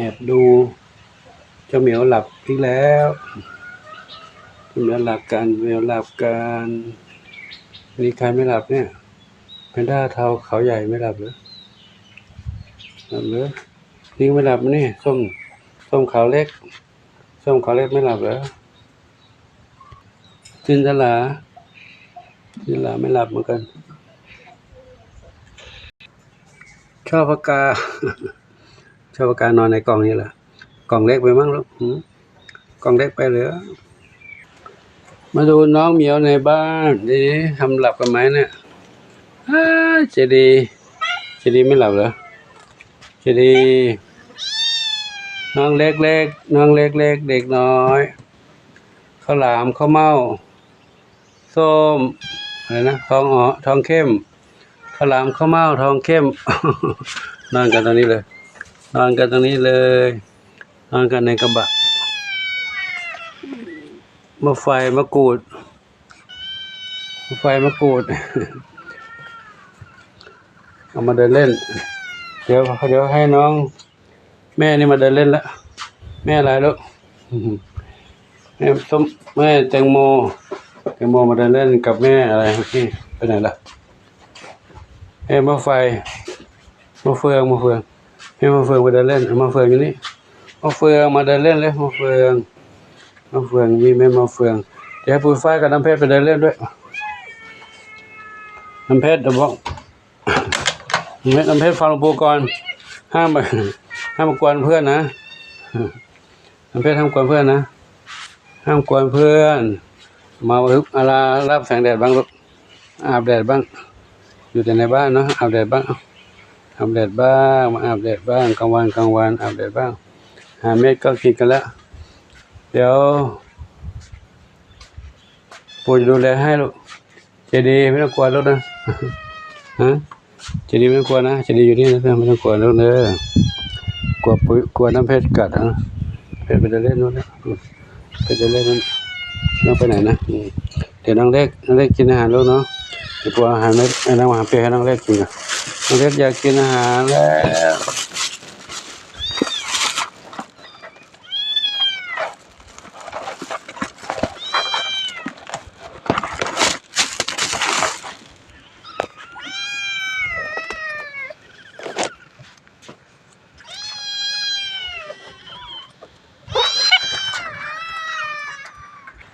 ແອບດູ ເຈົ້າໝຽວຫຼັບອີກແລ້ວ ເຈົ້າໝຽວຫຼັບກັນ ໝຽວຫຼັບກັນ ນີ້ໃຄໄມ່ຫຼັບເນຍ ແພນດ້າເທົາເຂົາໃຫຍ່ໄມ່ຫຼັບເຫຼື ຫຼັບເຫຼື ນີ້ກໍໄມ່ຫຼັບນີ້ ສົ້ມ ສົ້ມຂາວເລັກ ສົ້ມຂາວເລັກໄມ່ຫຼັບເຫຼື ຈິນດາລາ ຈິນດາລາໄມ່ຫຼັບເໝືອນກັນ ຊອບປາກາ ຊອບປາການອນໃນກ່ອງນີ້ລະ ກ່ອງເລັກໄປມັ້ງລູກ ຫື ກ່ອງເລັກໄປເຫຼືອ ມາດູນ້ອງໝຽວໃນບ້ານ ເດ ທຳຫຼັບກັນໄໝເນຍ ອ້າ ເຈດີ ເຈດີໄມ່ຫຼັບເຫຼື ເຈດີ ນ້ອງເລັກໆ ນ້ອງເລັກໆ ເດັກນ້ອຍ ເຂົ້າຫຼາມ ເຂົ້າເມົ້າ ສົ້ມ ອະໄລນະ ທອງ ທອງເຂັ້ມ ເຂົ້າຫຼາມ ເຂົ້າເມົ້າ ທອງເຂັ້ມ ນອນກັນຕົງນີ້ເລີຍ ນອນກັນຕົງນີ້ເລີຍ ນອນກັນໃນກະບະ ໝາກໄຟ ໝາກກູດ ໝາກໄຟ ໝາກກູດ ເອົາມາເດີນເລ່ນ ດຽວ ດຽວໃຫ້ນ້ອງ ແມ່ນີ້ມາເດີນເລ່ນລະ ແມ່ຫຼາຍລູກ ແມ່ສົ້ມ ແມ່ແຕງໂມ ແຕງໂມມາເດີນເລ່ນກັບແມ່ອະໄລ ໄປໄຫນລະ ແມ່ໝາກໄຟ ໝາກເຟືອງ ໝາກເຟືອງ ແມ່ໝາກເຟືອງມາເດີນເລ່ນ ໝາກເຟືອງຢູ່ນີ້ ໝາກເຟືອງມາເດີນເລ່ນເລີຍ ໝາກເຟືອງ ໝາກເຟືອງ ນີ້ແມ່ໝາກເຟືອງ ດຽວໃຫ້ປູ້ຟ້າກັບນ້ຳເພັດໄປເດີນເລ່ນດ້ວຍ ນ້ຳເພັດ ດຽວບອກ ນ້ຳເພັດ ນ້ຳເພັດ ຟັງຫຼວງປູ່ກ່ອນ ຫ້າມ ຫ້າມມາກວນເພື່ອນນະ ນ້ຳເພັດ ຫ້າມກວນເພື່ອນນະ ຫ້າມກວນເພື່ອນ ມາອາລາ ຮັບແສງແດດບ້າງລູກ ອາບແດດບ້າງ ຢູ່ແຕ່ໃນບ້ານເນາະ ອາບແດດບ້າງ ອາບແດດບ້າງ ມາອາບແດດບ້າງ ກາງວັນ ກາງວັນ ອາບແດດບ້າງ ຫາເມັດກໍກິນກັນລະ ດຽວ ປູ່ຈະດູແລໃຫ້ລູກ ເຈດີ ໄມ່ຕ້ອງກວນລູກນະ ຮະ ເຈດີ ໄມ່ຕ້ອງກວນນະ ເຈດີ ຢູ່ນີ້ນະ ໄມ່ຕ້ອງກວນລູກເດີ ກວນປຸ ກວນນ້ຳເພັດກັດນະ ເພັດໄປເດີນເລ່ນໂນ່ນ ເພັດໄປເດີນເລ່ນໂນ່ນ ນ້ອງໄປໄຫນນະ ອືມ ດຽວນ້ອງເລັກ ນ້ອງເລັກກິນອາຫານລູກເນາະ ດຽວປູເອົາອາຫານມາ ໃຫ້ນ້ອງ ມາຫາເປໃຫ້ນ້ອງເລັກກິນກ່ອນ ນ້ອງເລັກຢາກກິນອາຫານແລ້ວ.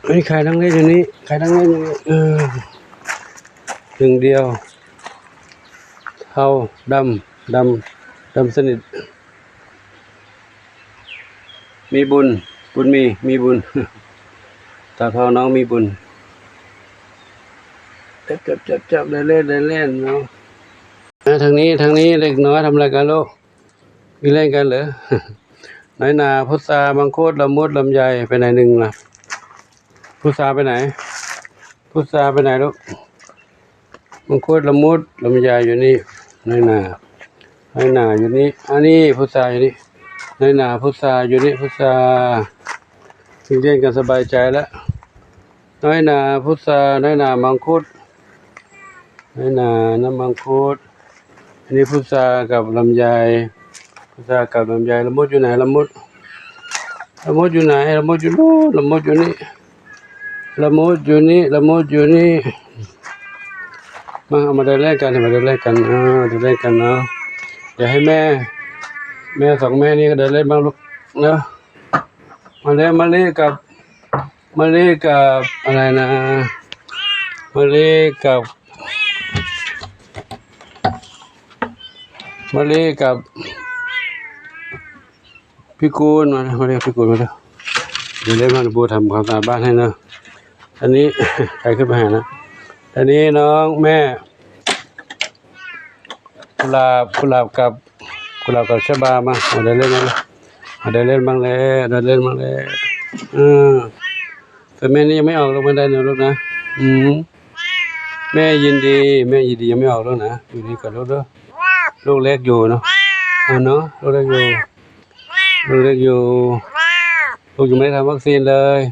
ເອີຍ ໄຂ່ນາງເລັກຢູ່ນີ້ ໄຂ່ນາງເລັກຢູ່ນີ້ ເອີ ໜຶ່ງດຽວ ເທົາ ດຳ ດຳ ດຳສະໜິດ. ມີບຸນ ບຸນມີ ມີບຸນ ຕາທອງນ້ອງມີບຸນ ຈັບ ຈັບ ຈັບ ຈັບ ໄດ້ເລີຍ ໄດ້ເລີຍເນາະ ມາທາງນີ້ ທາງນີ້ ເດັກນ້ອຍທຳອະໄລກັນລູກ ມີເລ່ນກັນເຫຼື ນ້ອຍໜາ ພຸດຊາ ມັງຄຸດ ລະມຸດ ລຳໄຍ ໄປໄຫນໜຶ່ງລະ ພຸດຊາໄປໄຫນ? ພຸດຊາໄປໄຫນລູກ? ມັງຄຸດ ລະມຸດ ລຳໄຍຢູ່ນີ້ ນ້ອຍໜາ ນ້ອຍໜາຢູ່ນີ້ ອັນນີ້ພຸດຊາຢູ່ນີ້ ນ້ອຍໜາ ພຸດຊາຢູ່ນີ້ ພຸດຊາ ຊິງເລ່ນກັນສະບາຍໃຈລະ ນ້ອຍໜາ ພຸດຊາ ນ້ອຍໜາ ມັງຄຸດ ນ້ອຍໜາ ນ້ຳມັງຄຸດ ອັນນີ້ພຸດຊາກັບລຳໄຍ ພຸດຊາກັບລຳໄຍ ລະມຸດຢູ່ໃນ? ລະມຸດ ລະມຸດຢູ່ໃນ? ລະມຸດຢູ່ໂນ່ນ ລະມຸດຢູ່ນີ້ ລະມຸດຢູ່ນີ້ ລະມຸດຢູ່ນີ້ ມາ ເອົາມາເດີນເລ່ນກັນ ມາເດີນເລ່ນກັນ ເອີ ເດີນເລ່ນກັນເນາະ ດຽວໃຫ້ແມ່ ແມ່ສອງແມ່ນີ້ກໍເດີນເລ່ນບ້າງລູກເນາະ ມາເລີຍ ມາເລີຍກັບ ມາລີກັບອະໄລນະ ມາລີກັບ ມາລີກັບ ພີ່ກູນ ມາເດີ ມາເດີ ພີ່ກູນ ມາເດີ ດຽວເລີຍມາ ປູທຳຄວາມສະອາດບ້ານໃຫ້ເນາະ ອັນນີ້ ໃຄຂຶ້ນໄປຫານະ ອັນນີ້ນ້ອງແມ່ ກຸຫຼາບ ກຸຫຼາບກັບ ກຸຫຼາບກັບຊະບາ ມາ ມາເດີນເລ່ນ ມາ ມາເດີນເລ່ນບ້າງແລ້ວ ເດີນເລ່ນບ້າງແລ້ວ ເອີ ແຕ່ແມ່ນີ້ຍັງໄມ່ອອກລູກ ມາໄດ້ນະລູກນະ ອືມ ແມ່ຍິນດີ ແມ່ຍິນດີ ຍັງໄມ່ອອກລູກນະ ຢູ່ນີ້ກ່ອນລູກເດີ ລູກເລັກຢູ່ເນາະ ເອີເນາະ ລູກເລັກຢູ່ ລູກເລັກຢູ່ ລູກຍັງໄມ່ໄດ້ທຳວັກຊີນເລີຍ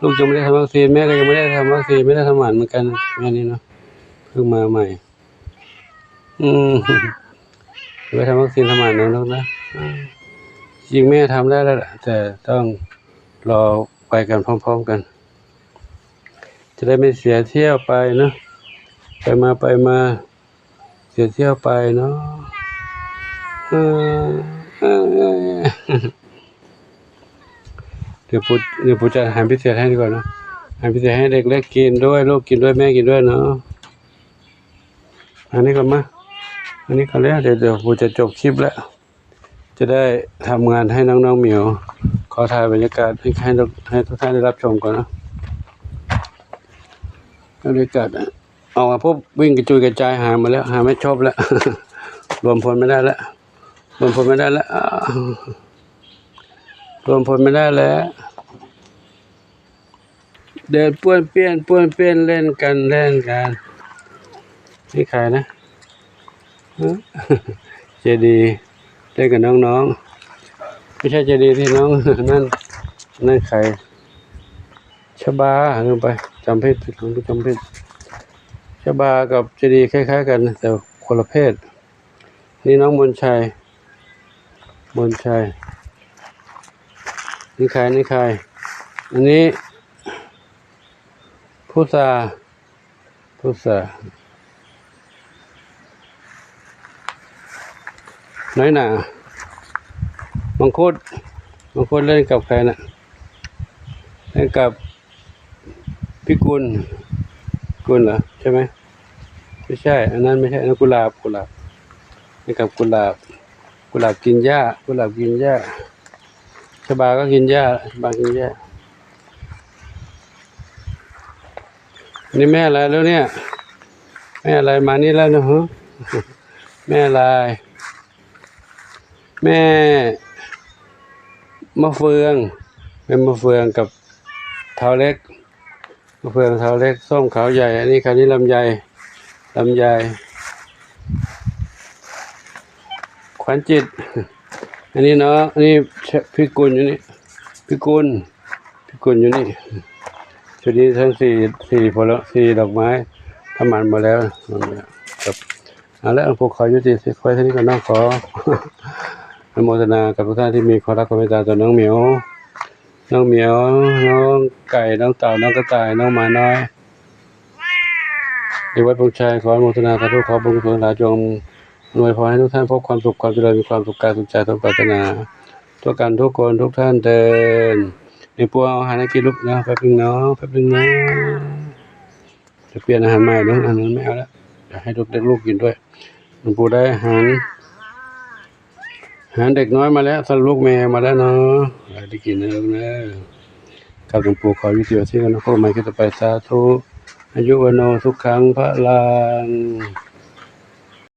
ລູກຍັງໄມ່ໄດ້ທຳວັກຊີນ ແມ່ກໍຍັງໄມ່ໄດ້ທຳວັກຊີນ ໄມ່ໄດ້ທຳໝັນເໝືອນກັນ ແມ່ນີ້ເນາະ ເພິ່ງມາໃໝ່ ອືມ ໄປທຳວັກຊີນທຳໝັນເນາະລູກນະ ອືມ ຈິງແມ່ທຳໄດ້ແລ້ວລະ ແຕ່ຕ້ອງລໍໄປກັນພ້ອມໆກັນ ຈະໄດ້ໄມ່ເສຍຖ້ຽວໄປເນາະ ໄປມາໄປມາ ເສຍຖ້ຽວໄປເນາະ. ເອີ ດຽວປູ ດຽວປູຈັດອາຫານພິເສດໃຫ້ດີກວ່າເນາະ ອາຫານພິເສດໃຫ້ເດັກໆກິນດ້ວຍ ລູກກິນດ້ວຍ ແມ່ກິນດ້ວຍເນາະ. ອັນນີ້ກ່ອນມາ ອັນນີ້ກ່ອນແລ້ວ ດຽວ ດຽວປູຈະຈົບຄລິບແລ້ວ ຈະໄດ້ທຳງານໃຫ້ນ້ອງໆໝຽວ ຂໍຖ່າຍບັນຍາກາດໃຫ້ ໃຫ້ ໃຫ້ທຸກທ່ານໄດ້ຮັບຊົມກ່ອນເນາະ. ບັນຍາກາດອອກມາປຸບ ວິ່ງກະຈຸຍກະຈາຍ ຫາຍໝົດແລ້ວ ຫາໄມ່ຊົບແລ້ວ ລວມພົນໄມ່ໄດ້ແລ້ວ ລວມພົນໄມ່ໄດ້ແລ້ວ ລວມພົນໄມ່ໄດ້ແລ້ວ. ເດີນປ້ວນປ້ຽນ ປ້ວນປ້ຽນ ເລ່ນກັນ ເລ່ນກັນ. ນີ້ໃຄນະ? ເຈດີ ເລ່ນກັບນ້ອງໆ ບໍ່ໃຊ່ເຈດີທີ່ນ້ອງ ນັ້ນ ນັ້ນໃຄ ຊະບາ ລືມໄປ ຈຳຜິດ ຜິດ ຈຳຜິດ. ຊະບາກັບເຈດີຄ້າຍໆກັນ ແຕ່ຄົນລະເພດ. ນີ້ນ້ອງມົນໄຊ ມົນໄຊ. ນີ້ໃຄ ນີ້ໃຄ ອັນນີ້ພຸດສາ ພຸດສາ ນ້ອຍໜາ ມັງຄຸດ ມັງຄຸດ. ເລ່ນກັບໃຄນະ? ເລ່ນກັບພິກຸນ ພິກຸນເຫລອ ໃຊ່ໄໝ? ໄມ່ໃຊ່ ອັນນັ້ນໄມ່ໃຊ່ ອັນນັ້ນກຸຫຼາບ ກຸຫຼາບ ເລ່ນກັບກຸຫຼາບ ກຸຫຼາບກິນຫຍ້າ ກຸຫຼາບກິນຫຍ້າ. ຊະບາກໍກິນຫຍ້າ ຊະບາກິນຫຍ້າ. ນີ້ແມ່ອາໄລແລ້ວເນຍ? ແມ່ອາໄລມານີ້ແລ້ວເນາະ ແມ່ອາໄລ ແມ່ມະເຟືອງ ແມ່ມະເຟືອງກັບທ້າວເລັກ ມະເຟືອງ ທ້າວເລັກ ສົ້ມຂາວໃຫຍ່. ອັນນີ້ ຄັນນີ້ລຳໄຍ ລຳໄຍ ຂວັນຈິດ. ອັນນີ້ເນາະ ອັນນີ້ພິກຸນຢູ່ນີ້ ພິກຸນ ພິກຸນຢູ່ນີ້. ຊຸດນີ້ທັງສີ່ ສີ່ຜົນລະ ສີ່ດອກໄມ້ ທຳມານໝົດແລ້ວ. ເອົາລະ ພວກເຮົາຢຸດຕິໄວ້ເທົ່ານີ້ກ່ອນເນາະ. ຂໍອະນຸໂມທະນາກັບທຸກທ່ານທີ່ມີຄວາມຮັກຄວາມເມດຕາຕໍ່ນ້ອງໝຽວ ນ້ອງໝຽວ ນ້ອງໄກ່ ນ້ອງເຕົ່າ ນ້ອງກະຕ່າຍ ນ້ອງໝານ້ອຍ ເດັກວັດໂພນໄຊ. ຂໍອະນຸໂມທະນາສາທຸ ຂໍບຸນກຸສົນທັງຫຼາຍຈົ່ງອຳນວຍພອນໃຫ້ທຸກທ່ານພົບຄວາມສຸກຄວາມຈະເລີນ ມີຄວາມສຸກກາຍສຸກໃຈສົມປາດຖະໜາທົ່ວກັນທຸກຄົນທຸກທ່ານເທີ້ນ. ແມ່ປູເອົາອາຫານໃຫ້ກິນລູກເນາະ ແປັບໜຶ່ງເນາະ ແປັບໜຶ່ງເນາະ. ຈະປ່ຽນອາຫານໃໝ່ເນາະ ອາຫານແມ່ເອົາລະ ຢາກໃຫ້ລູກ ເດັກລູກກິນດ້ວຍ. ຫຼວງປູ່ໄດ້ອາຫານ ອາຫານເດັກນ້ອຍມາແລ້ວ ສຳລັບລູກແມ່ມາແລ້ວເນາະ ໃຫ້ໄດ້ກິນເດີລູກເດີ. ກັບຫຼວງປູ່ຂໍຢຸດຕິໄວ້ເທົ່ານີ້ກ່ອນເນາະ ພົບກັນໃໝ່ຄລິບຕໍ່ໄປ. ສາທຸ ອາຍຸວັນໂນ ສຸຂັງ ພະລັງ.